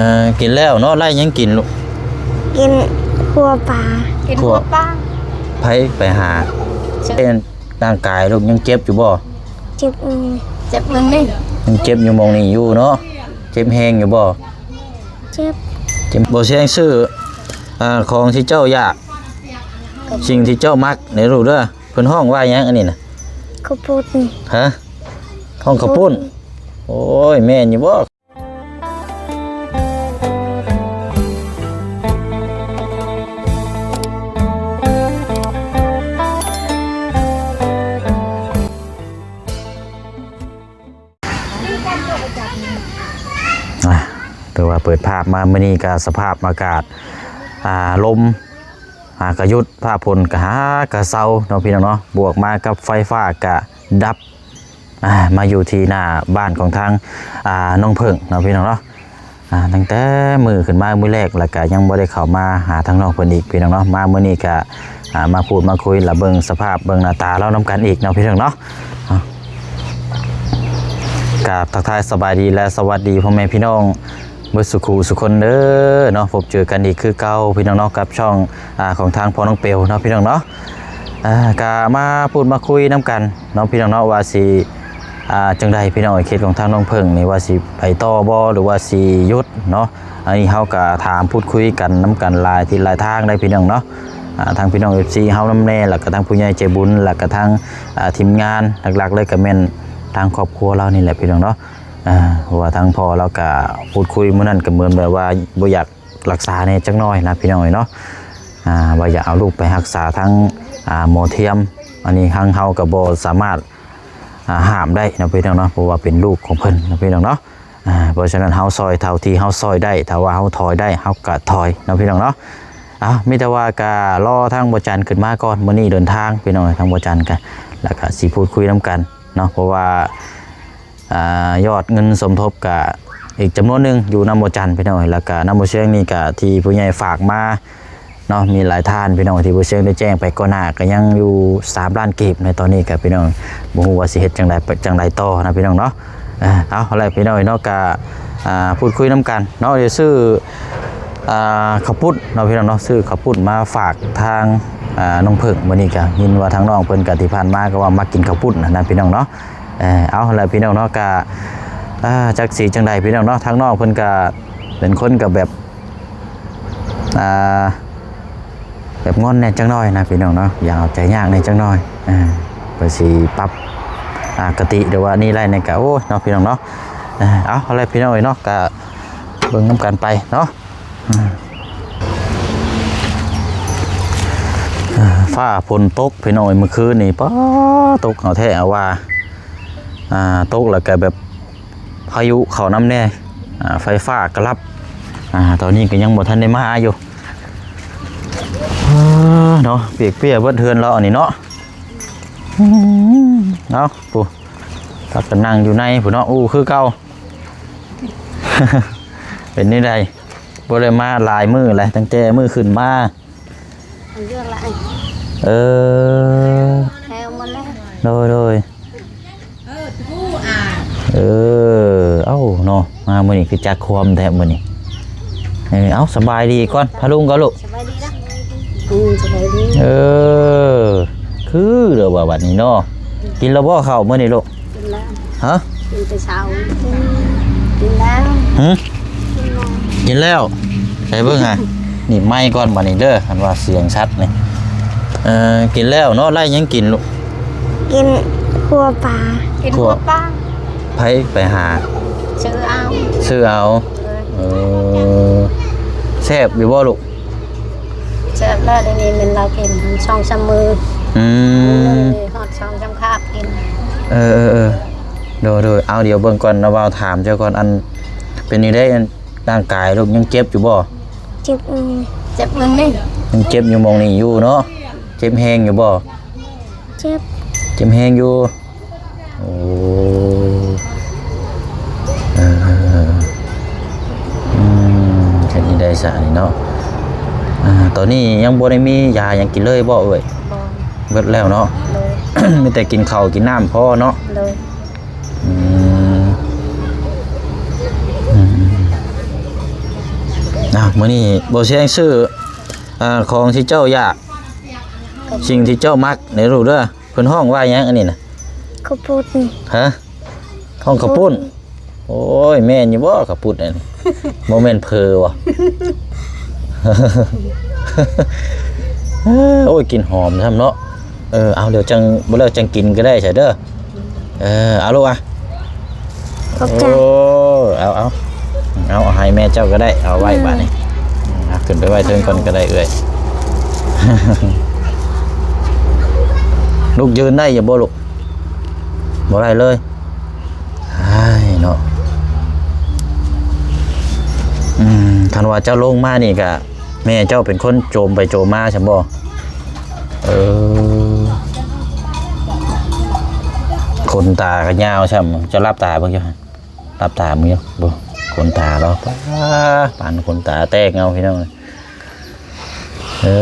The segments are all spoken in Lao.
ເອີ ກິນແລ້ວເນາະ. ໄລ່ຫຍັງກິນລູກ? ກິນຂົ້ວປາ. ກິນຂົ້ວປາ. ໃຜໄປຫາ? ເປັນຮ່າງກາຍລູກຍັງເຈັບຢູ່ບໍ່? ເຈັບ ອືມ ເຈັບໝ່ອງນີ້ ຍັງເຈັບຢູ່ໝ່ອງນີ້ຢູ່ເນາະ. ເຈັບແຮງຢູ່ບໍ່? ເຈັບ ເຈັບ. ບໍ່ແຊງຊື້ ອ່າ ຂອງທີ່ເຈົ້າຢາກ ສິ່ງທີ່ເຈົ້າມັກເດີລູກເດີ. ເພິ່ນຮ້ອງວ່າຫຍັງອັນນີ້ນະ? ເຂົ້າປຸ້ນ. ຮະ? ຮ້ອງເຂົ້າປຸ້ນ? ໂອ້ຍ ແມ່ນຢູ່ບໍ່? ອ່າ ຖືວ່າເປີດພາບມາມື້ນີ້ກໍສະພາບອາກາດ ອ່າ ລົມ ອ່າ ກະຢຸດ ຟ້າຝົນກະຫາກະເຊົາເນາະພີ່ນ້ອງເນາະ, ບວກມາກັບໄຟຟ້າກະດັບ ອ່າ ມາຢູ່ທີ່ໜ້າບ້ານຂອງທາງ ອ່າ ນ້ອງເຜິ້ງເນາະພີ່ນ້ອງເນາະ. ອ່າ ຕັ້ງແຕ່ມື້ຂຶ້ນມາມື້ແລກ ແລ້ວກະຍັງບໍ່ໄດ້ເຂົ້າມາຫາທາງນ້ອງເພິ່ນອີກພີ່ນ້ອງເນາະ. ມາມື້ນີ້ກະ ອ່າ ມາພູດມາຄຸຍ ລະເບິ່ງສະພາບເບິ່ງໜ້າຕາລາວນຳກັນອີກເນາະພີ່ນ້ອງເນາະ. ກາບທັກທາຍສະບາຍດີ ແລະ ສະຫວັດດີພໍ່ແມ່ພີ່ນ້ອງ ເບິດສຸຂູສຸຄົນເດີເນາະ. ພົບເຈີກັນອີກຄືເກົ່າພີ່ນ້ອງເນາະ ກັບຊ່ອງ ອ່າ ຂອງທາງພໍ່ນ້ອງເປວເນາະພີ່ນ້ອງເນາະ. ອ່າ ກະມາພູດມາຄຸຍນຳກັນເນາະພີ່ນ້ອງເນາະ ວ່າຊິ ອ່າ ຈັ່ງໃດພີ່ນ້ອງເອີຍ ເຂດຂອງທາງນ້ອງເຜິ້ງນີ້ ວ່າຊິໄປຕໍ່ບໍ່ ຫຼືວ່າຊິຢຸດເນາະ. ອັນນີ້ເຮົາກະຖາມພູດຄຸຍກັນນຳກັນຫຼາຍທິດຫຼາຍທາງໄດ໋ພີ່ນ້ອງເນາະ. ອ່າ ທາງພີ່ນ້ອງເອັຟຊີເຮົານຳແດ່ ແລ້ວກະທາງຜູ້ໃຫຍ່ໃຈບຸນ ແລ້ວກະທາງ ອ່າ ທີມງານ ຫຼັກໆເລີຍກະແມ່ນທາງຄອບຄົວລາວນີ້ແຫຼະພີ່ນ້ອງເນາະ. ອ່າ ເພາະວ່າທາງພໍ່ລາວກະພູດຄຸຍມື້ນັ້ນກະເໝືອນແບບວ່າບໍ່ຢາກ ລັກສາແດ່ຈັກໜ້ອຍນະພີ່ນ້ອງເອີຍເນາະ. ອ່າ ວ່າຢາກເອົາລູກໄປຮັກສາທາງ ອ່າ ໝໍທຽມ ອັນນີ້ທາງເຮົາກໍບໍ່ສາມາດ ອ່າ ຫ້າມໄດ້ເນາະພີ່ນ້ອງເນາະ ເພາະວ່າເປັນລູກຂອງເພິ່ນເນາະພີ່ນ້ອງເນາະ. ອ່າ ເພາະສະນັ້ນເຮົາຊ່ອຍເທົ່າທີ່ເຮົາຊ່ອຍໄດ້ ຖ້າວ່າເຮົາຖອຍໄດ້ເຮົາກໍຖອຍເນາະພີ່ນ້ອງເນາະ. ເອົາ ມີແຕ່ວ່າກໍລໍທາງບໍ່ຈັນຂຶ້ນມາກ່ອນ ມື້ນີ້ເດີນທາງພີ່ນ້ອງ ທາງບໍ່ຈັນກໍ ແລ້ວກໍຊິພູດຄຸຍນຳກັນເນາະ ເພາະວ່າ ອ່າ ຍອດເງິນສົມທົບກະອີກຈຳນວນໜຶ່ງຢູ່ນຳບໍ່ຈັນພີ່ນ້ອງເອີຍ ແລ້ວກະນຳບໍ່ຊຽງນີ້ກະທີ່ຜູ້ໃຫຍ່ຝາກມາເນາະ ມີຫຼາຍທ່ານພີ່ນ້ອງ ທີ່ບໍ່ຊຽງໄດ້ແຈ້ງໄປກ່ອນໜ້າ ກະຍັງຢູ່ສາມລ້ານກີບໃນຕອນນີ້ກະພີ່ນ້ອງ ບໍ່ຮູ້ວ່າຊິເຮັດຈັ່ງໃດຈັ່ງໃດຕໍ່ນະພີ່ນ້ອງເນາະ. ເອົາ ເອົາແຫຼະພີ່ນ້ອງເນາະ ກະ ອ່າ ພູດຄຸຍນຳກັນເນາະ ດຽວຊື້ ອ່າ ເຂົ້າປຸ້ນເນາະພີ່ນ້ອງເນາະ ຊື້ເຂົ້າປຸ້ນມາຝາກທາງ ອ່າ ນ້ອງເຜິ້ງ. ມື້ນີ້ກະຍິນວ່າທາງນ້ອງເພິ່ນກະທີ່ຜ່ານມາກໍວ່າມັກກິນເຂົ້າປຸ້ນນະພີ່ນ້ອງເນາະ. ເອີ ເອົາແຫຼະພີ່ນ້ອງເນາະ ກະ ອ່າ ຈັກຊິຈັ່ງໃດພີ່ນ້ອງເນາະ ທາງນ້ອງເພິ່ນກະເປັນຄົນກະແບບ ອ່າ ແບບງອນແດ່ຈັກໜ້ອຍນະພີ່ນ້ອງເນາະ ຢ່າເອົາໃຈຍາກແດ່ຈັກໜ້ອຍ. ເອີ ເພິ່ນຊິປັບ ອ່າ ກະຕິ ຫຼືວ່ານີ້ໄດ້ນີ້ກະ ໂອ້ຍ ເນາະພີ່ນ້ອງເນາະ. ເອີ ເອົາແຫຼະພີ່ນ້ອງເອີຍເນາະ ກະເບິ່ງນຳກັນໄປເນາະ. ອືມ ເອີ ຟ້າຝົນຕົກພີ່ນ້ອງເອີຍ ມື້ຄືນນີ້ ປ້າ ຕົກເອົາແທ້ເອົາວ່າ ອ່າ ຕົກແລ້ວກະແບບພາຍຸເຂົ້ານຳແດ່ ອ່າ ໄຟຟ້າກະດັບ. ອ່າ ຕອນນີ້ກະຍັງບໍ່ທັນໄດ້ມາຢູ່ ເອີ ເນາະ ປຽກເປຍເບິດເຮືອນລາວອັນນີ້ເນາະ. ອືມ ເອົາ ຜູ້ ພັກກັນນັ່ງຢູ່ໃນພຸ້ນເນາະ. ໂອ້ ຄືເກົ່າ ເປັນແນວໃດ? ບໍ່ໄດ້ມາຫຼາຍມື້ແລ້ວ ຕັ້ງແຕ່ມື້ຂຶ້ນມາ. ເອີ ແລ້ວໝົດແລ້ວ ໂດຍ ໂດຍ ເອີ ເອົ້າເນາະ ມາມື້ນີ້ຄືຈັກຄວາມແທ້ມື້ນີ້. ເອີ ເອົ້າ ສະບາຍດີກ່ອນ ພາລຸງກ່ອນລູກ. ສະບາຍດີນະ ອືມ ສະບາຍດີ. ເອີ ຄືເດີວ່າບັດນີ້ເນາະ. ກິນແລ້ວບໍ່ເຂົ້າມື້ນີ້ລູກ? ກິນແລ້ວ. ຮະ? ກິນແຕ່ເຊົ້າ. ກິນແລ້ວ. ຫື? ກິນແລ້ວ. ກິນແລ້ວ. ໃສ່ເບິ່ງຫາ ໜີບໄມກ່ອນບັດນີ້ເດີ ຄັນວ່າສຽງຊັດນີ້. ເອີ ກິນແລ້ວເນາະ. ໄລ່ຫຍັງກິນລູກ? ກິນຂົ້ວປາ. ກິນຂົ້ວປາ. ໃຜໄປຫາ? ຊື້ເອົາ. ຊື້ເອົາ. ເອີ ເອີ ແຊບຢູ່ບໍ່ລູກ? ແຊບແລ້ວ ດຽວນີ້ແມ່ນລາວກິນສອງສາມມື້. ອືມ ມື້ໜຶ່ງນີ້ຮອດສອງສາມຄາບກິນ. ເອີ ເອີ ເອີ ໂດຍ ໂດຍ. ເອົາ ດຽວເບິ່ງກ່ອນນະ ບ່າວຖາມເຈົ້າກ່ອນ ອັນ ເປັນຈັ່ງໃດ ອັນ ຮ່າງກາຍລູກຍັງເຈັບຢູ່ບໍ່? ເຈັບ ອືມ ເຈັບໝ່ອງນີ້ ຍັງເຈັບຢູ່ໝ່ອງນີ້ຢູ່ເນາະ. ເຈັບແຮງຢູ່ບໍ່? ເຈັບ ເຈັບແຮງຢູ່. ໂອ້ ເອີ ເອີ ເອີ ອືມ ເຮັດຈັ່ງໃດຊະນີ້ເນາະ. ອ່າ ຕອນນີ້ຍັງບໍ່ໄດ້ມີຢາຫຍັງກິນເລີຍບໍ່ເອີຍ? ບໍ່ ເບິດແລ້ວເນາະ. ໂດຍ ມີແຕ່ກິນເຂົ້າກິນນ້ຳພໍເນາະ. ໂດຍ ອືມ ອືມ ອືມ. ອ້າວ ມື້ນີ້ບໍ່ແຊງຊື້ ອ່າ ຂອງທີ່ເຈົ້າຢາກ ສິ່ງທີ່ເຈົ້າມັກເດີລູກເດີ. ເພິ່ນຮ້ອງວ່າຫຍັງອັນນີ້ນະ? ເຂົ້າປຸ້ນ. ຮະ? ຮ້ອງເຂົ້າປຸ້ນ. ໂອ້ຍ ແມ່ນຢູ່ບໍ່ເຂົ້າປຸ້ນອັນນີ້? ບໍ່ແມ່ນເຜີບໍ່? ໂອ້ຍ ກິ່ນຫອມຊ້ຳເນາະ. ເອີ ເອົາ ດຽວຈັ່ງ ບໍ່ແລ້ວຈັ່ງກິນກໍໄດ້ຊະເດີ. ເອີ ເອົາລູກອະ. ຂອບໃຈ. ໂອ້ ເອົາ ເອົາ ເອົາ ເອົາໃຫ້ແມ່ເຈົ້າກໍໄດ້ ເອົາໄວ້ບາດນີ້. ອືມ ເອົາຂຶ້ນໄປໄວ້ເທິງກ່ອນກໍໄດ້ເອື້ອຍ. ລຸກຢືນໄດ້ຢູ່ບໍ່ລູກ? ບໍ່ໄດ້ເລີຍ. ອ້າຍເນາະ. ອືມ ຄັນວ່າເຈົ້າລົງມານີ້ກະ ແມ່ເຈົ້າເປັນຄົນໂຈມໄປໂຈມມາຊັ້ນບໍ່? ເອີ ຂົນຕາກໍຍາວຊ້ຳ. ເຈົ້າຫຼັບຕາເບິ່ງຢູ່ ຫຼັບຕາເບິ່ງຢູ່. ເບິ່ງຂົນຕາລາວ ປ້າ ປານຂົນຕາແຕກເງົາ ພີ່ນ້ອງ. ເອີ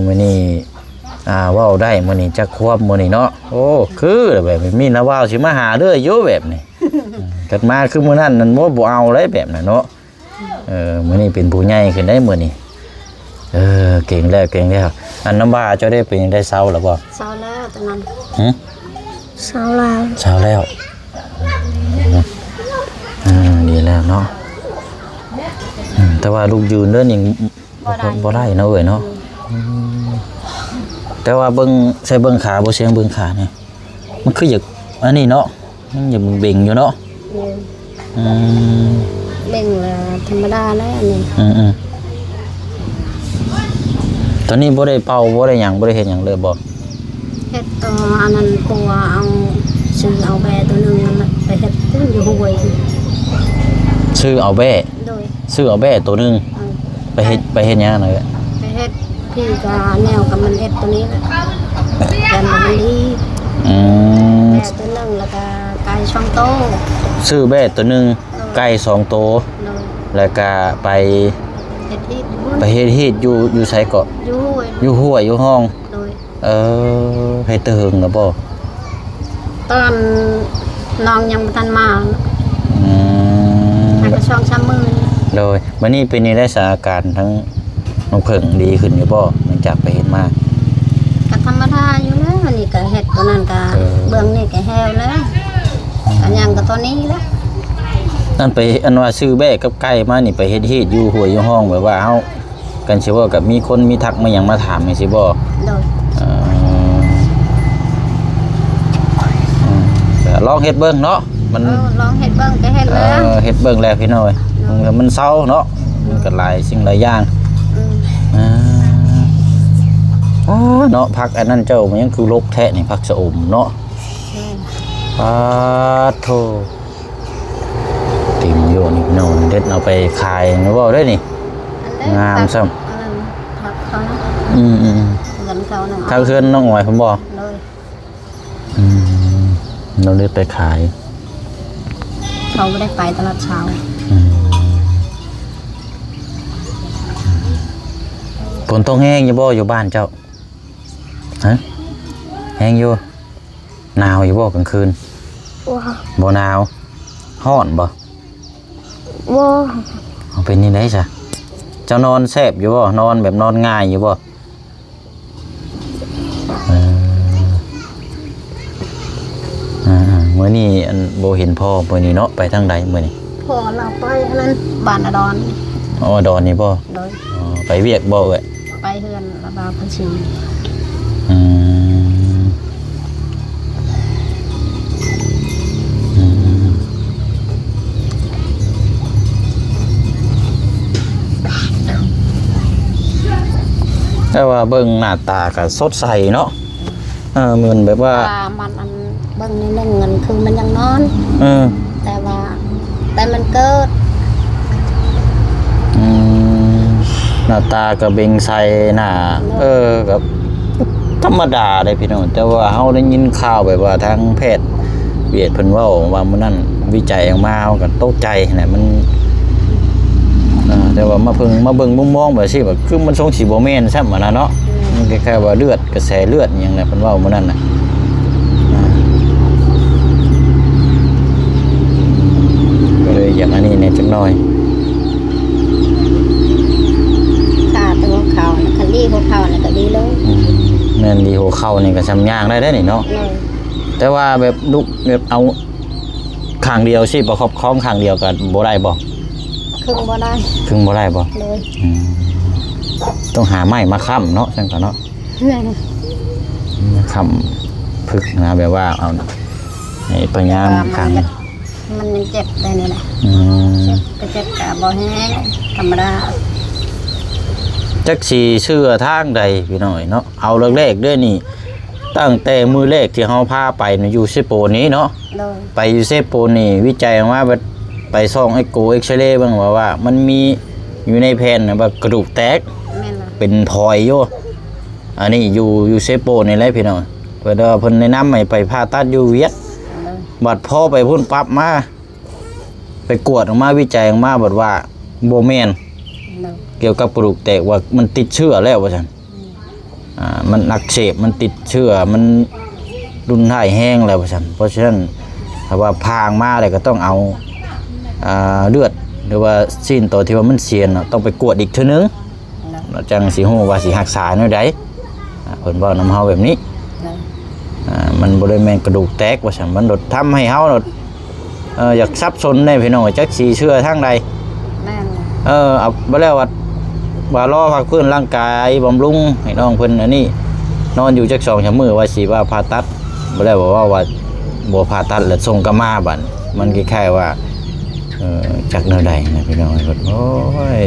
ມື້ນີ້ ອ່າ ເວົ້າໄດ້ມື້ນີ້ຈັກຄວາມມື້ນີ້ເນາະ. ໂອ້ ຄືແບບມີນາວາວຊິມາຫາເລື້ອຍຢູ່ແບບນີ້. ອືມ ກັດມາຄືມື້ນັ້ນນັ້ນ ໂອ້ ບໍ່ເອົາເລີຍແບບນັ້ນເນາະ. ເອີ ມື້ນີ້ເປັນຜູ້ໃຫຍ່ຂຶ້ນໄດ໋ມື້ນີ້. ເອີ ເກັ່ງແລ້ວ ເກັ່ງແລ້ວ. ອັນນ້ຳວ່າເຈົ້າໄດ້ເປັນຈັ່ງໃດ ເຊົາແລ້ວບໍ່? ເຊົາແລ້ວຕອນນັ້ນ. ຫື? ເຊົາແລ້ວ ເຊົາແລ້ວ. ອືມ ດີແລ້ວເນາະ. ອືມ ແຕ່ວ່າລຸກຢືນເດີນີ້ ບໍ່ໄດ້ ບໍ່ໄດ້ເນາະເອີຍເນາະ. ອືມ ແຕ່ວ່າເບິ່ງ ໃສ່ເບິ່ງຂາ ບໍ່ຊຽງເບິ່ງຂານີ້ ມັນຄືຢາກອັນນີ້ເນາະ. ຍັງຢາກເບັງຢູ່ເນາະ. ແມ່ນ. ອືມ ເບັງລະທຳມະດາແຫຼະອັນນີ້. ອືມໆ ຕອນນີ້ບໍ່ໄດ້ເປົ່າ ບໍ່ໄດ້ຫຍັງ ບໍ່ໄດ້ເຮັດຫຍັງເລີຍບໍ່? ເຮັດ ເອີ ອັນນັ້ນ ເພາະວ່າເອົາ ຊື້ເອົາແບ້ໂຕໜຶ່ງນັ້ນນະ ໄປເຮັດຢູ່ຫ້ວຍ. ຊື້ເອົາແບ້? ໂດຍ. ຊື້ເອົາແບ້ໂຕໜຶ່ງ. ເອີ. ໄປເຮັດ ໄປເຮັດຫຍັງນະ? ໄປເຮັດ ພີ່ກໍແນວກັບມັນເຮັດໂຕນີ້ແຫຼະ ແຕ່ມັນດີ. ອືມ ແມ່ໂຕໜຶ່ງ ແລ້ວກໍໄກ່ສອງໂຕ. ຊື້ແບ້ໂຕໜຶ່ງ ເອີ ໄກ່ສອງໂຕ. ໂດຍ. ແລ້ວກໍໄປເຮັດຮີດຢູ່ ໄປເຮັດຮີດຢູ່ ຢູ່ໃສເກາະ? ຢູ່ຫ້ວຍ ຢູ່ຫ້ວຍ ຢູ່ຮ່ອງ. ໂດຍ. ເອີ ເຮັດແຕ່ເຫິງແລ້ວບໍ່? ຕອນນ້ອງຍັງບໍ່ທັນມາ. ອືມ ຫາກະສອງສາມມື້ນີ້. ໂດຍ. ບັດນີ້ເປັນຈັ່ງໃດສາ ອາການທາງນ້ອງເຜິ້ງດີຂຶ້ນຢູ່ບໍ່ ຫຼັງຈາກໄປເຮັດມາ? ກະທຳມະດາຢູ່ແລ້ວ ອັນນີ້ກະເຮັດຕົວນັ້ນກະ ເອີ ເບື້ອງນີ້ກະແຫ້ວແລ້ວ ກະຍັງກະຕົວນີ້ແຫຼະ. ອັນໄປ ອັນວ່າຊື້ແບ້ກັບໄກ່ມານີ້ ໄປເຮັດຮີດຢູ່ຫ້ວຍຢູ່ຮ່ອງ ແບບວ່າເຮົາ ກັນຊິເວົ້າກັບມີຄົນມີທັກມີຫຍັງມາຖາມຈັ່ງຊີ້ບໍ່? ໂດຍ. ເອີ ອືມ ກໍລອງເຮັດເບິ່ງເນາະ ມັນ ເອີ ລອງເຮັດເບິ່ງກໍເຮັດແລ້ວ. ເອີ ເຮັດເບິ່ງແລ້ວພີ່ນ້ອງເອີຍ ໂດຍ ມັນ ມັນເຊົາເນາະ ມັນກໍຫຼາຍສິ່ງຫຼາຍຢ່າງ. ອືມ ອ່າ ອ່າ ເນາະ ຜັກອັນນັ້ນເຈົ້າມັນຍັງຄືລົກແທ້ນີ້ ຜັກຊະອົມເນາະ. ແມ່ນ. ປາດໂທ້ ເຕັມຢູ່ນີ້ພີ່ນ້ອງ ເດັດເອົາໄປຂາຍ ເວົ້າໄດ້ນີ້ ອັນເດ້ ງາມຊ້ຳ ຜັກ ອັນນັ້ນຜັກເຂົານະ. ອືມໆໆ ເຮືອນເຂົານະ ທາງເຮືອນນ້ອງອອຍພຸ້ນບໍ່? ໂດຍ. ອືມ ນ້ອງເດັດໄປຂາຍ ເຂົາບໍ່ໄດ້ໄປຕະຫຼາດເຊົ້າ. ອືມ ຝົນຕົກແຮງຢູ່ບໍ່ ຢູ່ບ້ານເຈົ້າ? ຮະ ແຮງຢູ່. ໜາວຢູ່ບໍ່ກາງຄືນ? ບໍ່ ບໍ່ໜາວ. ຮ້ອນບໍ່? ບໍ່. ເອົາ ເປັນຈັ່ງໃດຊະ? ເຈົ້ານອນແຊບຢູ່ບໍ່? ນອນແບບນອນງ່າຍຢູ່ບໍ່? ເອີ ອ່າໆ ມື້ນີ້ອັນບໍ່ເຫັນພໍ່ມື້ນີ້ເນາະ ໄປທາງໃດມື້ນີ້? ພໍ່ລາວໄປອັນນັ້ນ ບ້ານອາດອນ. ອໍ ອາດອນນີ້ບໍ່? ໂດຍ. ອໍ ໄປວຽກບໍ່ເອື້ອຍ? ໄປເຮືອນລະບ່າວພັນສີ. ອືມ ອືມ ແຕ່ວ່າເບິ່ງໜ້າຕາກໍສົດໃສເນາະ. ເອີ ເໝືອນແບບວ່າ ຕາມັນອັນ ເບິ່ງໃນໜຶ່ງ ມັນຄືມັນຍັງນອນ. ເອີ ແຕ່ວ່າ ແຕ່ມັນເກີດ. ອືມ ໜ້າຕາກໍເບັງໃສໜ້າ. ໂດຍ. ເອີ ກໍທຳມະດາເດ້ພີ່ນ້ອງ ແຕ່ວ່າເຮົາໄດ້ຍິນຂ່າວແບບວ່າທາງແພດຫວຽດເພິ່ນເວົ້າວ່າມື້ນັ້ນ ວິໄຈອອກມາ ເຮົາກໍຕົກໃຈຫັ້ນແຫຼະ ມັນ ເອີ ແຕ່ວ່າມາເບິ່ງ ມາເບິ່ງມຸມມອງແບບຊີ້ ແບບຄືມັນຊົງຊິບໍ່ແມ່ນຊ້ຳຫັ້ນນະເນາະ. ແມ່ນ. ມັນຄ້າຍໆວ່າເລືອດ ກະແສເລືອດອີ່ຫຍັງແຫຼະ ເພິ່ນເວົ້າມື້ນັ້ນນະ. ອ່າ ກໍເລີຍຢາກອັນນີ້ແດ່ຈັກໜ້ອຍ. ອັນດີຫົວເຂົ່ານີ້ກໍຊ່ຳຍ່າງໄດ້ເດ້ນີ້ເນາະ. ໂດຍ ແຕ່ວ່າແບບລຸກ ແບບເອົາຂ້າງດຽວ ຊີ້ປະຄອບຄອງຂ້າງດຽວກໍບໍ່ໄດ້ບໍ່? ຄຶ່ງບໍ່ໄດ້ ຄຶ່ງບໍ່ໄດ້ບໍ່? ໂດຍ ອືມ ຕ້ອງຫາໄມ້ມາຄ້ຳເນາະ ຊັ້ນກໍເນາະ. ແມ່ນ ມາຄ້ຳ ຝຶກນະ ແບບວ່າເອົາໃຫ້ພະຍາຍາມ ແຕ່ວ່າມັນ ຄັ້ງ ມັນຍັງເຈັບໄດ້ນີ້ແຫຼະ. ອືມ ເຈັບກໍເຈັບກໍບໍ່ແຮງ ທຳມະດາ. ຈັກຊິເຊື່ອທາງໃດພີ່ນ້ອງເອີຍເນາະ. ເອົາແລກໆເດ້ນີ້ ຕັ້ງແຕ່ມື້ແລກທີ່ເຮົາພາໄປນະ ຢູ່ເຊໂປນນີ້ເນາະ. ໂດຍ ໄປຢູ່ເຊໂປນນີ້ ວິໄຈອອກມາ ໄປສ່ອງເອັກໂກ ເອັກຊະເລເບິ່ງວ່າ ວ່າມັນມີຢູ່ໃນແຜ່ນນະ ວ່າກະດູກແຕກ. ແມ່ນລະ ເປັນພອຍຢູ່. ອັນນີ້ຢູ່ ຢູ່ເຊໂປນນີ້ແຫຼະພີ່ນ້ອງ. ເພິ່ນວ່າເພິ່ນແນະນຳໃຫ້ໄປຜ່າຕັດຢູ່ຫວຽດ. ໂດຍ ບັດພໍໄປພຸ້ນປັບມາ ໄປກວດອອກມາ ວິໄຈອອກມາ ບັດວ່າບໍ່ແມ່ນ. ໂດຍ ກ່ຽວກັບກະດູກແຕກ ວ່າມັນຕິດເຊື້ອແລ້ວວ່າຊັ້ນ. ອືມ ອ່າ ມັນອັກເສບ ມັນຕິດເຊື້ອ ມັນຮຸນແຮງແລ້ວວ່າຊັ້ນ. ເພາະສະນັ້ນ ຖ້າວ່າຜ່າອອກມາແລ້ວກໍຕ້ອງເອົາ ອ່າ ເລືອດ ຫຼືວ່າຊີ້ນຕົວທີ່ວ່າມັນເສຍນະ ຕ້ອງໄປກວດອີກເທື່ອໜຶ່ງ. ໂດຍ ຈັ່ງຊິຮູ້ວ່າຊິຮັກສາແນວໃດ. ອ່າ ເພິ່ນເວົ້ານຳເຮົາແບບນີ້. ໂດຍ ອ່າ ມັນບໍ່ໄດ້ແມ່ນກະດູກແຕກວ່າຊັ້ນ ມັນໂດດທຳໃຫ້ເຮົາໂດດ ເອີ ຢາກສັບສົນແດ່ພີ່ນ້ອງ ຈັກຊິເຊື່ອທາງໃດ. ແມ່ນ ເອີ ເອົາໄປແລ້ວວ່າ ວ່າລໍພັກຟື້ນຮ່າງກາຍ ບຳລຸງໃຫ້ນ້ອງເພິ່ນອັນນີ້ ນອນຢູ່ຈັກສອງສາມມື້ ວ່າຊິວ່າຜ່າຕັດ ບໍ່ໄດ້ ບໍ່ເວົ້າວ່າບໍ່ຜ່າຕັດ ແລ້ວສົ່ງກັບມາ. ບັດມັນຄ້າຍໆວ່າ ເອີ ຈັກແນວໃດນະພີ່ນ້ອງ. ໂອ້ຍ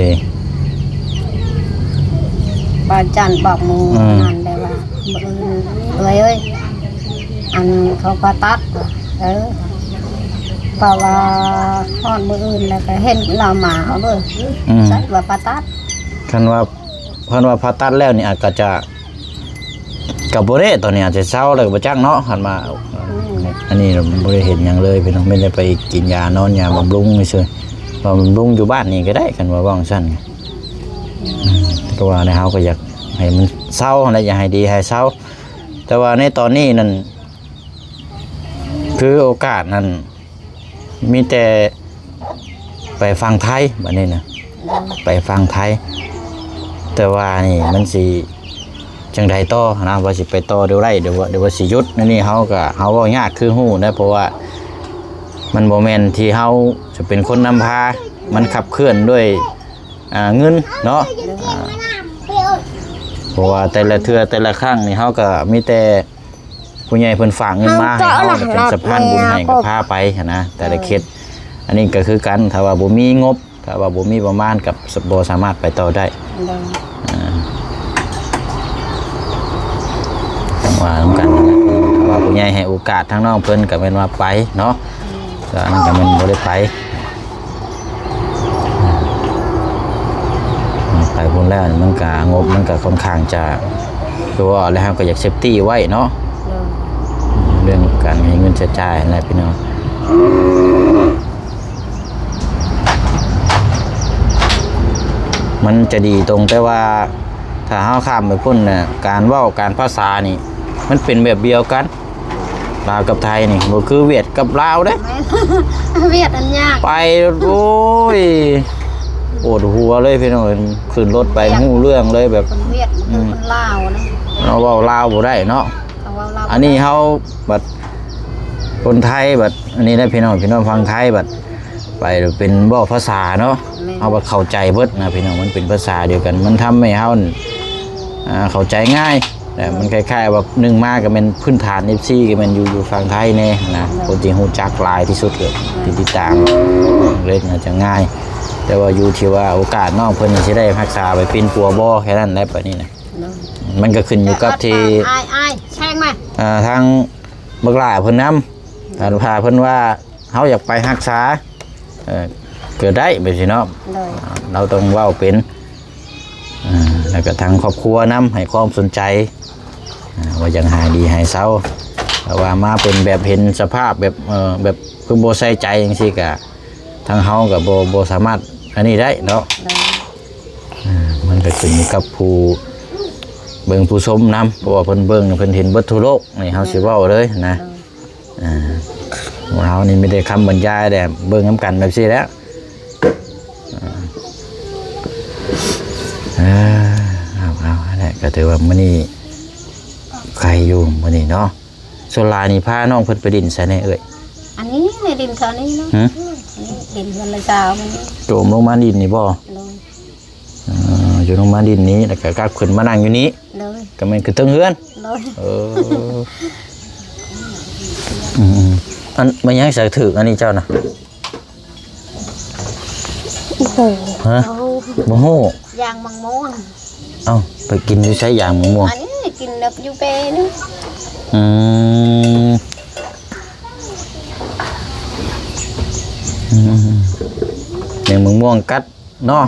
ພະອາຈານບອກໝູ່ ອືມ ນັ້ນໄດ້ວ່າ ມື້ອື່ນເອື້ອຍເອີຍ ອັນເຂົາຜ່າຕັດ ເອີ ເພາະວ່າຮອດມື້ອື່ນແລ້ວກໍເຫັນລາວມາເອົາເລີຍ. ອືມ ໃຊ່ວ່າຜ່າຕັດ ຄັນວ່າ ຄັນວ່າຜ່າຕັດແລ້ວນີ້ ອາດກໍຈະ ກໍບໍ່ແນ່ ຕອນນີ້ອາດຈະເຊົາແລ້ວກໍບໍ່ຈັກເນາະ. ຄັນວ່າ ອືມ ອັນນີ້ບໍ່ໄດ້ເຮັດຫຍັງເລີຍພີ່ນ້ອງ ມີແຕ່ໄປກິນຢາ ນອນຢາ ບຳລຸງຊື່ໆ. ວ່າບຳລຸງຢູ່ບ້ານນີ້ກໍໄດ້ ຄັນວ່າເວົ້າຈັ່ງຊັ້ນ. ອືມ ກໍວ່າແນວ ເຮົາກໍຢາກໃຫ້ມັນເຊົາຫັ້ນແຫຼະ ຢາກໃຫ້ດີໃຫ້ເຊົາ. ແຕ່ວ່າໃນຕອນນີ້ນັ້ນ ຄືໂອກາດນັ້ນ ມີແຕ່ໄປຝັ່ງໄທບັດນີ້ນະ ໄປຝັ່ງໄທ. ແຕ່ວ່ານີ້ມັນຊິຈັ່ງໃດຕໍ່ນະ ວ່າຊິໄປຕໍ່ແນວໃດ ຫຼືວ່າ ຫຼືວ່າຊິຢຸດ. ອັນນີ້ເຮົາກໍ ເຮົາເວົ້າຍາກຄືຮູ້ນະ ເພາະວ່າມັນບໍ່ແມ່ນທີ່ເຮົາຈະເປັນຄົນນຳພາ ມັນຂັບເຄື່ອນດ້ວຍ ອ່າ ເງິນເນາະ. ອ່າ ເພາະວ່າແຕ່ລະເທື່ອແຕ່ລະຄັ້ງນີ້ ເຮົາກໍມີແຕ່ຜູ້ໃຫຍ່ເພິ່ນຝາກເງິນມາໃຫ້ເຮົາ ເຮົາກໍເປັນສະພານບຸນໃຫ້ ກໍພາໄປຫັ້ນນະ ແຕ່ລະເຂດ. ອັນນີ້ກໍຄືກັນ ຖ້າວ່າບໍ່ມີງົບ ຖ້າວ່າບໍ່ມີປະມານ ກໍບໍ່ສາມາດໄປຕໍ່ໄດ້. ໂດຍ ອ່າ ວ່ານຳກັນ ຖ້າວ່າຜູ້ໃຫຍ່ໃຫ້ໂອກາດທາງນ້ອງເພິ່ນ ກໍແມ່ນວ່າໄປເນາະ. ອືມ ກໍອັນນັ້ນກໍແມ່ນບໍ່ໄດ້ໄປ. ໄປພຸ້ນແລ້ວມັນກະ ງົບມັນກະຄ່ອນຂ້າງຈະ ຄືວ່າແລ້ວ ເຮົາກໍຢາກເຊບຕີ້ໄວ້ເນາະ. ໂດຍ ເລື່ອງການໃຊ້ເງິນໃຊ້ຈ່າຍຫັ້ນແຫຼະພີ່ນ້ອງ. ມັນຈະດີຕົງແຕ່ວ່າ ຖ້າເຮົາຂ້າມໄປພຸ້ນນະ ການເວົ້າການພາສານີ້ ມັນເປັນແບບດຽວກັນ. ລາວກັບໄທນີ້ບໍ່ຄືຫວຽດກັບລາວເດ້. ແມ່ນ ຫວຽດອັນຍາກ ໄປ ໂອ້ຍ ປວດຫົວເລີຍພີ່ນ້ອງ. ຂຶ້ນລົດໄປ ຫວຽດ ຮູ້ເລື່ອງເລີຍ ແບບ ຄົນຫວຽດ ອືມ ຄືຄົນລາວນະ ເຮົາເວົ້າລາວບໍ່ໄດ້ເນາະ. ເຮົາເວົ້າລາວ ອັນນີ້ ບໍ່ໄດ້ ເຮົາບັດຄົນໄທບັດ ອັນນີ້ນະພີ່ນ້ອງ ພີ່ນ້ອງຝັ່ງໄທບັດ ໄປເປັນເວົ້າພາສາເນາະ. ແມ່ນ ເຮົາກໍເຂົ້າໃຈເບິດນະພີ່ນ້ອງ ມັນເປັນພາສາດຽວກັນ ມັນທຳໃຫ້ເຮົາ ອ່າ ເຂົ້າໃຈງ່າຍ ແຕ່ມັນຄ້າຍໆວ່າ ໜຶ່ງມາກໍແມ່ນພື້ນຖານເອັຟຊີກໍແມ່ນຢູ່ ຢູ່ຝັ່ງໄທແນ່ນະ. ແມ່ນ ຄົນທີ່ຮູ້ຈັກຫຼາຍທີ່ສຸດກໍ ແມ່ນ ທີ່ຕິດຕາມ ເລີຍອາດຈະງ່າຍ. ແຕ່ວ່າຢູ່ທີ່ວ່າໂອກາດນ້ອງເພິ່ນຊິໄດ້ຮັກສາໄປປິ່ນປົວບໍ່ ແຄ່ນັ້ນແຫຼະ. ບັດນີ້ນະ ແມ່ນ ມັນກໍຂຶ້ນຢູ່ກັບທີ່ ອ້າຍ ອ້າຍ ແຊງມາ ອ່າ ທາງບັກຫຼ້າເພິ່ນນຳ ຖ້າເພິ່ນວ່າ ເຮົາຢາກໄປຮັກສາ ເອີ ກໍໄດ້ແບບຊີ້ເນາະ. ໂດຍ ເຮົາຕ້ອງເວົ້າເປັນ ເອີ ແລ້ວກໍທາງຄອບຄົວນຳໃຫ້ຄວາມສົນໃຈ ເອີ ວ່າຢາກໃຫ້ດີໃຫ້ເຊົາ. ແຕ່ວ່າມາເປັນແບບເຫັນສະພາບແບບ ເອີ ແບບຄືບໍ່ໃສ່ໃຈຈັ່ງຊີ້ ກະທາງເຮົາກໍບໍ່ ບໍ່ສາມາດອັນນີ້ໄດ້ເນາະ. ໂດຍ ເອີ ມັນກໍຂຶ້ນຢູ່ກັບຜູ້ເບິ່ງຜູ້ຊົມນຳ ເພາະວ່າເພິ່ນເບິ່ງ ເພິ່ນເຫັນເບິດທົ່ວໂລກ ນີ້ເຮົາຊິເວົ້າເລີຍນະ. ໂດຍ ອ່າ ເຮົານີ້ມີແຕ່ຄຳບັນຍາຍແຫຼະ ເບິ່ງນຳກັນແບບຊີ້ແຫຼະ. ອ່າ ເອີ ເອົາ ເອົາ ນັ້ນແຫຼະ ກໍຖືວ່າມື້ນີ້ ຢູ່ມື້ນີ້ເນາະ. ສ່ວນຫຼາຍນີ້ພານ້ອງເພິ່ນໄປຫຼິ້ນໃສແດ່ເອື້ອຍ? ອັນນີ້ໃນດິນເຂົານີ້ເນາະ. ຫື? ນີ້ດິນເຮືອນລະຊາວມັນນີ້. ໂຈມລົງມາດິນນີ້ບໍ່? ໂດຍ. ເອີ ໂຈມລົງມາດິນນີ້ ແລ້ວກໍກັບຂຶ້ນມານັ່ງຢູ່ນີ້. ໂດຍ. ກໍແມ່ນຂຶ້ນເທິງເຮືອນ. ໂດຍ. ເອີ ອືມ ອັນ ມັນຫຍັງສະຖືກອັນນີ້ເຈົ້ານະ? ໂອ້ໂຫ ຮະ? ໂອ້ ບໍ່ຮູ້. ຢາງມະມ່ວງ. ເອົ້າ ໄປກິນຢູ່ໃສຢາງມະມ່ວງ? ອັນນີ້ກິນແບບຢູ່ເປນີ້. ອືມ ອືມ ຢາງມະມ່ວງກັດເນາະ.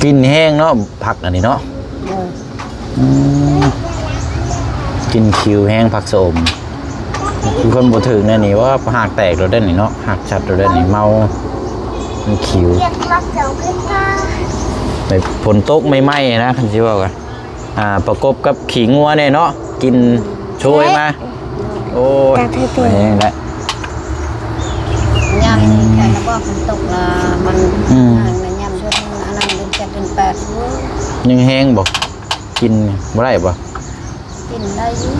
ກິ່ນແຮງເນາະ ຜັກອັນນີ້ເນາະ. ເອີ ອືມ ກິ່ນຂິວແຮງ ຜັກຊະອົມ. ຄືຄົນບໍ່ຖືກແນວນີ້ ວ່າຫາກແຕກໂລດເດ້ນີ້ເນາະ ຫາກຊັດໂລດເດ້ນີ້ ເມົາ ມັນຂິວ. ແບບຝົນຕົກໃໝ່ໆນະ ຄັນຊິເວົ້າກະ ອ່າ ປະກົບກັບຂີ້ງົວແດ່ເນາະ ກິ່ນໂຊຍມາ. ໂອ້ຍ ຢາກໃຫ້ເປັນ ແຮງແຫຼະ. ຍາມນີ້ແຄ່ລະບໍ່ຝົນຕົກລະມັນ ອືມ ແມ່ນຍາມເດືອນອັນນັ້ນ ເດືອນເຈັດ ເດືອນແປດ ໂອ້ຍ ຍັງແຮງບໍ່? ກິນບໍ່ໄດ້ບໍ່? ກິນໄດ້ຢູ່.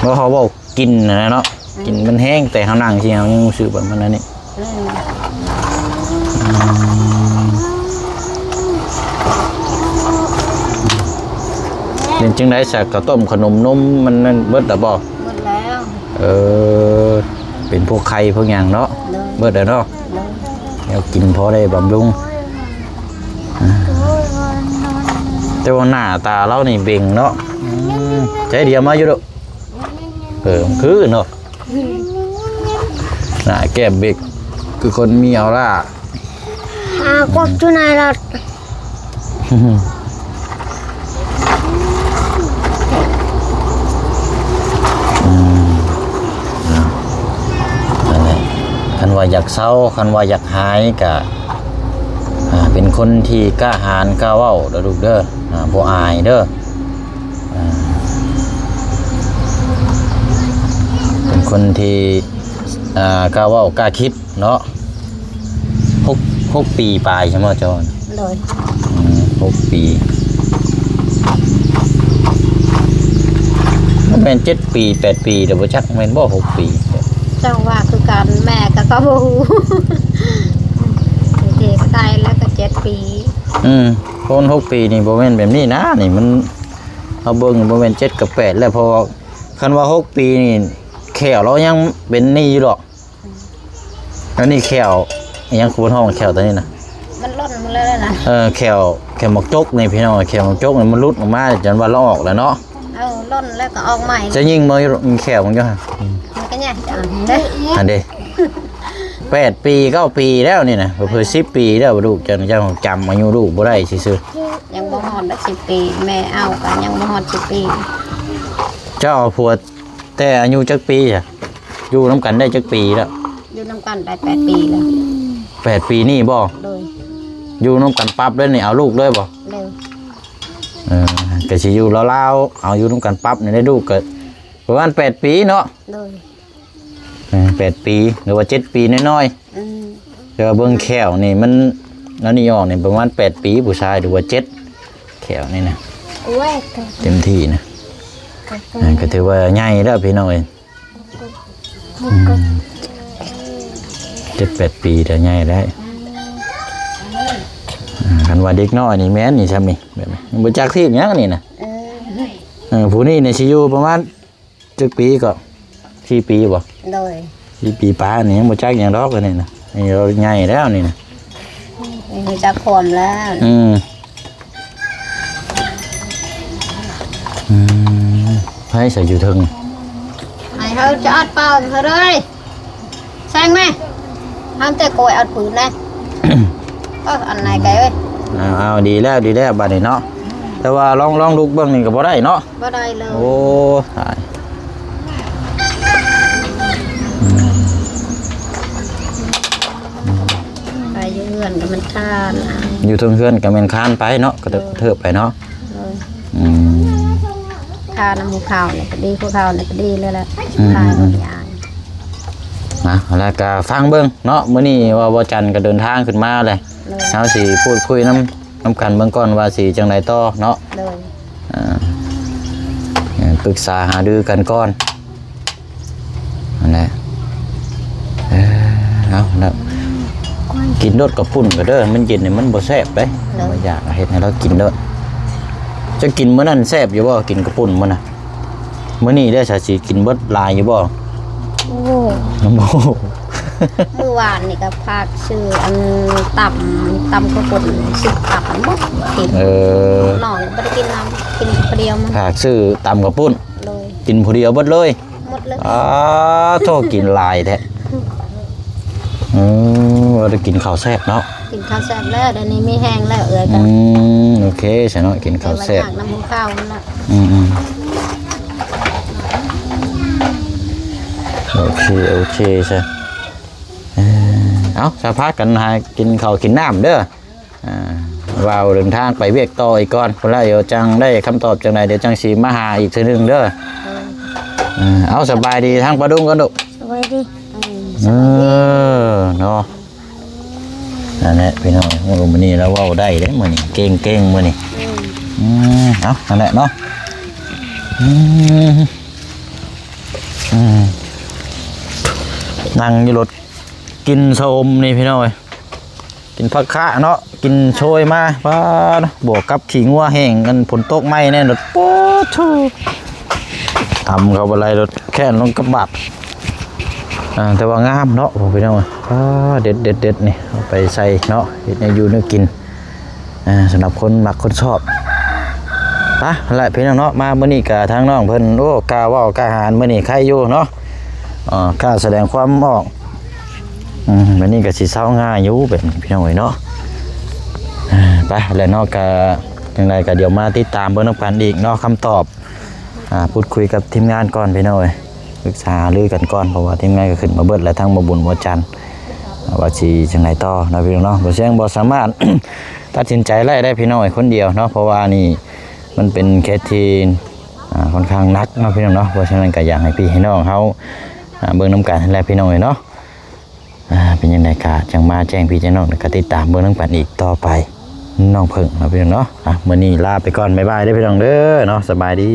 ບໍ່ ເຂົາເວົ້າກິ່ນຫັ້ນນະເນາະ. ອືມ ກິ່ນມັນແຮງ ແຕ່ເຮົານັ່ງຊິເຮົາຍັງຮູ້ສຶກວ່າມັນອັນນີ້. ອືມ ອືມ ເປັນຈັ່ງໃດຊະ ເຂົ້າຕົ້ມຂະໜົມນົມມັນນັ້ນເບິດລະບໍ່? ເບິດແລ້ວ. ເອີ ເປັນພວກໄຂ່ພວກຫຍັງເນາະ. ໂດຍ. ເບິດແລ້ວເນາະ. ໂດຍ. ແນວກິນພໍໄດ້ບຳລຸງ. ອືມ ແຕ່ວ່າໜ້າຕາລາວນີ້ເບັງເນາະ. ອືມ ໃຈດຽວມາຢູ່ເດີ້. ເອີ ຄືເນາະ ໜ້າແກ້ມເບັກ ຄືຄົນມີອອລາ. ອ່າ ກວກຢູ່ໃນລົດ. ອືມ ເນາະ ນັ້ນແຫຼະ ຄັນວ່າຢາກເຊົາ ຄັນວ່າຢາກຫາຍກະ ອ່າ ເປັນຄົນທີ່ກ້າຫານກ້າເວົ້າເດີ້ລູກເດີ້ ອ່າ ບໍ່ອາຍເດີ້. ອ່າ ເປັນຄົນທີ່ ອ່າ ກ້າເວົ້າກ້າຄິດເນາະ. ຫົກ ຫົກປີປາຍໃຊ່ບໍ່ເຈົ້າ? ໂດຍ. ອືມ ຫົກປີ ບໍ່ແມ່ນເຈັດປີ ແປດປີ ແລ້ວບໍ່ຈັກແມ່ນບໍ່ ຫົກປີ. ເຈົ້າວ່າຄືກັນ ແມ່ກໍ ກໍບໍ່ຮູ້ ເທກະໄດ້ແລ້ວກໍເຈັດປີ. ອືມ ຄົນຫົກປີນີ້ບໍ່ແມ່ນແບບນີ້ນະ ນີ້ມັນ ເຮົາເບິ່ງບໍ່ແມ່ນເຈັດກັບແປດແລ້ວ ເພາະວ່າ ຄັນວ່າຫົກປີນີ້ແຂ້ວລາວຍັງເປັນນີ້ຢູ່ດອກ. ອືມ ອັນນີ້ແຂ້ວອີຫຍັງ ຄືເພິ່ນຮ້ອງແຂ້ວຕົວນີ້ນະ? ມັນຫຼົ່ນໝົດແລ້ວນະ. ເອີ ແຂ້ວ ແຂ້ວໝາກຈົກນີ້ພີ່ນ້ອງ ແຂ້ວໝາກຈົກນີ້ມັນຫຼຸດອອກມາຈົນວ່າລະອອກແລ້ວເນາະ. ເອີ ຫຼົ່ນແລ້ວກໍອອກໃໝ່. ຈະຍິງບໍ່ ຍິງແຂ້ວມັນຢູ່ຫັ້ນ? ອືມ ມັນກໍຍາກຈັງເດ້ ຫັ້ນເດ້. ແປດປີ ເກົ້າປີແລ້ວນີ້ນະ ເຜີ່ໆ ສິບປີແລ້ວ ລູກຈັ່ງຈຳອາຍຸລູກບໍ່ໄດ້ຊື່ໆ. ຍັງບໍ່ຮອດສິບປີ ແມ່ເອົາກໍຍັງບໍ່ຮອດສິບປີ. ເຈົ້າເອົາຜົວ ແຕ່ອາຍຸຈັກປີຊະ? ຢູ່ນຳກັນໄດ້ຈັກປີແລ້ວ? ຢູ່ນຳກັນໄດ້ແປດປີແລ້ວ. ແປດປີນີ້ບໍ່? ໂດຍ. ຢູ່ນຳກັນປັບເລີຍນີ້ ເອົາລູກເລີຍບໍ່? ໂດຍ. ເອີ ກໍຊິຢູ່ລາວໆ ເອົາຢູ່ນຳກັນປັບນີ້ໄດ້ ລູກກໍປະມານແປດປີເນາະ? ໂດຍ. ເອີ ແປດປີ ຫຼືວ່າເຈັດປີນ້ອຍໆ. ອືມ ແຕ່ວ່າເບິ່ງແຂ້ວນີ້ມັນ ອັນນີ້ອອກນີ້ປະມານແປດປີ ຜູ້ຊາຍ ຫຼືວ່າເຈັດ ແຂ້ວນີ້ນະ. ໂອ້ຍ ເຕັມທີ່ນະ. ອ່າ ກໍຖືວ່າໃຫຍ່ແລ້ວພີ່ນ້ອງເອີຍ. ອືມ ເຈັດແປດປີແຕ່ໃຫຍ່ແລ້ວ. ອ່າ ຄັນວ່າເດັກນ້ອຍນີ້ແມ່ນນີ້ຊ່ຳນີ້ ແບບນີ້ ບໍ່ຈັກທີບຫຍັງນີ້ນະ. ເອີ ເອີ ຜູ້ນີ້ນີ້ຊິຢູ່ປະມານ ຈັກປີກໍ ສີ່ປີບໍ່? ໂດຍ. ສີ່ປີປາຍນີ້ຍັງບໍ່ຈັກຫຍັງດອກອັນນີ້ນະ. ນີ້ລາວໃຫຍ່ແລ້ວນີ້ນະ. ນີ້ຮູ້ຈັກຄວາມແລ້ວ. ອືມ ອືມ ໃຜໃສ່ຢູ່ເທິງ? ໃຫ້ເຮົາຈະອັດປາກເຮົາເລີຍ. ແຊງແມ່ ຫ້າມແຕ່ກອຍອັດປືນນະ. ເອີ ອັນໃນໄກເອີຍ. ເອົາ ເອົາ ດີແລ້ວ ດີແລ້ວ ບາດນີ້ເນາະ. ແຕ່ວ່າລອງ ລອງລຸກເບິ່ງນີ້ກໍບໍ່ໄດ້ເນາະ. ບໍ່ໄດ້ເລີຍ. ໂອ້ ຕາຍ. ອືມ ໄປຢູ່ເຮືອນກໍມັນຄານ. ຢູ່ເທິງເຮືອນກໍແມ່ນຄານໄປເນາະ ກະເທີບ ເອີ ກະເທີບໄປເນາະ. ເອີ ອືມ ຄານນຳໝູ່ເຂົານີ້ກໍດີ ພວກເຂົານີ້ກໍດີແລ້ວແຫຼະ. ອືມ ຄານ ອືມ ບໍ່ໄດ້ອາຍ. ອ່ະ ແລ້ວກໍຟັງເບິ່ງເນາະ ມື້ນີ້ວ່າບໍ່ຈັນກໍເດີນທາງຂຶ້ນມາແຫຼະ ໂດຍ ເຮົາຊິພູດຄຸຍນຳ ນຳກັນເບິ່ງກ່ອນວ່າຊິຈັ່ງໃດຕໍ່ເນາະ ໂດຍ ອ່າ ເອີ ປຶກສາຫາລືກັນກ່ອນ ນັ້ນແຫຼະ ເອີ ເອົາ ແລ້ວ ກິນໂລດເຂົ້າປຸ້ນກໍເດີ ມັນເຢັນນີ້ມັນບໍ່ແຊບເດ້ ໂດຍ ບໍ່ຢາກ ເຮັດໃຫ້ລາວກິນໂລດ ເຈົ້າກິນມື້ນັ້ນແຊບຢູ່ບໍ່ ກິນເຂົ້າປຸ້ນມື້ນະ? ມື້ນີ້ເດ້ ສາວສີກິນເບິດຫຼາຍຢູ່ບໍ່? ໂອ້ ໂອ້ ມື້ວານນີ້ກໍພາກຊື້ອັນຕຳ ຕຳເຂົ້າປຸ້ນ ສິບຕຳໝົດ ເອີ ນ້ອງບໍ່ໄດ້ກິນນຳ ກິນຜູ້ດຽວມັນ ພາກຊື້ຕຳເຂົ້າປຸ້ນ ໂດຍ ກິນຜູ້ດຽວເບິດເລີຍ ໝົດເລີຍ ອ້າ ໂທ້ ກິນຫຼາຍແທ້ ອືມ ວ່າໄດ້ກິນເຂົ້າແຊບເນາະ ກິນເຂົ້າແຊບແລ້ວ ດຽວນີ້ມີແຮງແລ້ວເອື້ອຍ ອືມ ໂອເຄຊະເນາະ ກິນເຂົ້າແຊບ ແຕ່ວ່າຢາກນຳຫົວເຂົ້ານັ້ນລະ ອືມໆ ໂອເຄ ໂອເຄຊະ ເອີ ເອົາ ສະພາກັນຫາກິນເຂົ້າກິນນ້ຳເດີ ອ່າ ວ່າວເດີນທາງໄປວຽກຕໍ່ອີກກ່ອນ ພຸ້ນລະ ດຽວຈັ່ງໄດ້ຄຳຕອບຈັ່ງໃດ ດຽວຈັ່ງຊິມາຫາອີກເທື່ອໜຶ່ງເດີ ເອີ ເອົາ ສະບາຍດີທາງປ້າດຸງກ່ອນລູກ ສະບາຍດີ ເອີ ເນາະ ນັ້ນແຫຼະພີ່ນ້ອງ ໂອ້ ມື້ນີ້ລາວເວົ້າໄດ້ເດ້ມື້ນີ້ ເກັ່ງໆມື້ນີ້ ອືມ ອືມ ເອົາ ນັ້ນແຫຼະເນາະ ອືມ ອືມ ນັ່ງຢູ່ລົດ ກິນຊະອົມນີ້ພີ່ນ້ອງເອີຍ ກິນຜັກຄະເນາະ ກິນໂຊຍມາ ປາດ ບວກກັບຂີ້ງົວແຫ້ງ ອັນຝົນຕົກໃໝ່ແນ່ ໂອ້ໂທ້ ຕຳເຂົ້າໄປໄລ່ລົດແຄ້ນລົງກັບບາດ ອ່າ ແຕ່ວ່າງາມເນາະ ໂອ້ ພີ່ນ້ອງເອີຍ ປາດ ເດັດໆໆນີ້ ເອົາໄປໃສ່ເນາະ ເຮັດແນວຢູ່ແນວກິນ ອ່າ ສຳລັບຄົນມັກຄົນຊອບ ປະ ແລະ ພີ່ນ້ອງເນາະ ມາມື້ນີ້ກະທາງນ້ອງເພິ່ນ ໂອ້ ກ້າເວົ້າກ້າຫານ ມື້ນີ້ໄຄຢູ່ເນາະ ອ່າ ກ້າສະແດງຄວາມອອກ ອືມ ມື້ນີ້ກະຊິເຊົາງ່າຍຢູ່ແບບນີ້ພີ່ນ້ອງເອີຍເນາະ ອ່າ ໄປ ແລະເນາະ ກະຈັ່ງໃດກະດຽວມາຕິດຕາມເບິ່ງນຳກັນອີກເນາະ ຄຳຕອບ ອ່າ ພູດຄຸຍກັບທີມງານກ່ອນພີ່ນ້ອງເອີຍ ປຶກສາຫາລືກັນກ່ອນ ເພາະວ່າທີມງານກໍຂຶ້ນມາເບິດແລ້ວ ທັງບໍ່ບຸນບໍ່ຈັນ ວ່າຊິຈັ່ງໃດຕໍ່ເນາະພີ່ນ້ອງເນາະ ບໍ່ສຽງບໍ່ສາມາດຕັດສິນໃຈໄດ້ໄດ໋ພີ່ນ້ອງເອີຍ ຄົນດຽວເນາະ ເພາະວ່ານີ້ມັນເປັນເຂດທີ່ ອ່າ ຄ່ອນຂ້າງໜັກເນາະພີ່ນ້ອງເນາະ ເພາະສະນັ້ນກໍຢາກໃຫ້ພີ່ໃຫ້ນ້ອງເຮົາ ອ່າ ເບິ່ງນຳກັນຫັ້ນແຫຼະພີ່ນ້ອງເອີຍເນາະ ອ່າ ເປັນຈັ່ງໃດກໍຈັ່ງມາແຈ້ງພີ່ແຈ້ງນ້ອງ ແລ້ວກໍຕິດຕາມເບິ່ງນຳກັນອີກຕໍ່ໄປ ນ້ອງເພິ່ງເນາະພີ່ນ້ອງເນາະ ອ່ະ ມື້ນີ້ລາໄປກ່ອນ ບາຍບາຍເດີພີ່ນ້ອງເດີເນາະ ສະບາຍດີ.